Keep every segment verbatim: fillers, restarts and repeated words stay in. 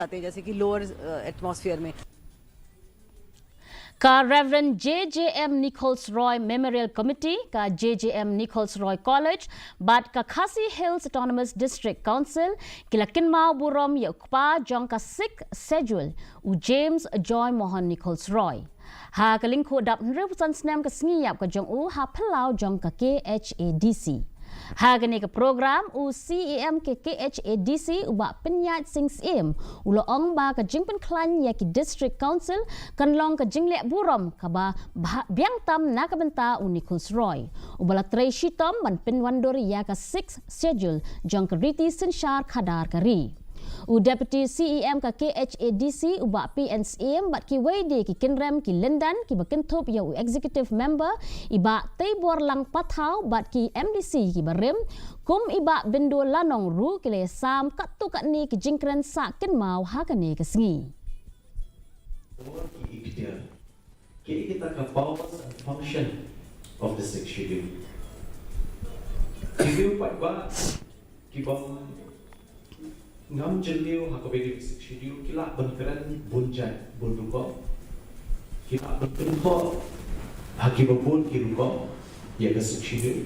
जाते हैं, जैसे कि लोअर एटमॉस्फेयर में। Ka Reverend J J M Nichols Roy Memorial Committee, ka J J M Nichols Roy College bad ka Khasi Hills Autonomous District Council ki la kynmaw burom ïa u kpa jong ka Sixth Schedule, u James Joy Mohan Nichols Roy. Ha ka lyngkhuh dap hynriewphew san snem ka sngi ïap ka jong u ha phyllaw jong ka K H A D C. Ha kane ka program, u C E M ka K H A D C, u Bah Pynïaid Sing Syiem, u la ong ba ka jingpynkhlaiñ ïa ki District Council kan long ka jingleh burom kaba bha-, biang tam na ka bynta u Nichols Roy, uba la trei shitom ban pynwandur ïa ka Sixth Schedule jong ka riti synshar khadar ka ri. U Deputy C E M ka K H A D C, u Bah P N Syiem, bad kiwei de ki kynrem ki lyndan kiba kynthup ïa u Executive Member, i Bah Teiborlang Pathaw, bad ki M D C kiba rim, kum i Bah Byndul Lanong ruh, ki la ïasam katto katne ki jingkren sah kynmaw ha kane ka sngi. Ki ikhtiar, ki kita ka powers and function of the Sixth Schedule. Ki view pat ba ki bym ngam jylliew ha kaba ïadei bad Sixth Schedule, ki lah ban kren bun jait bun rukom. Ki lah ban pynpaw ha kiba bun ki rukom ïa ka Sixth Schedule.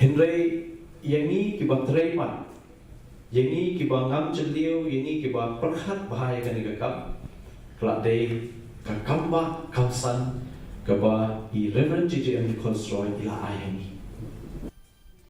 Hynrei ïa ngi kiba trei pat, ïa ngi kiba ngam jylliew, ïa ngi kiba pyrkhat bha ïa kane ka kam, ka la dei ka kam ba kam san kaba i Reverend J J M Nichols Roy i la ai ha ngi.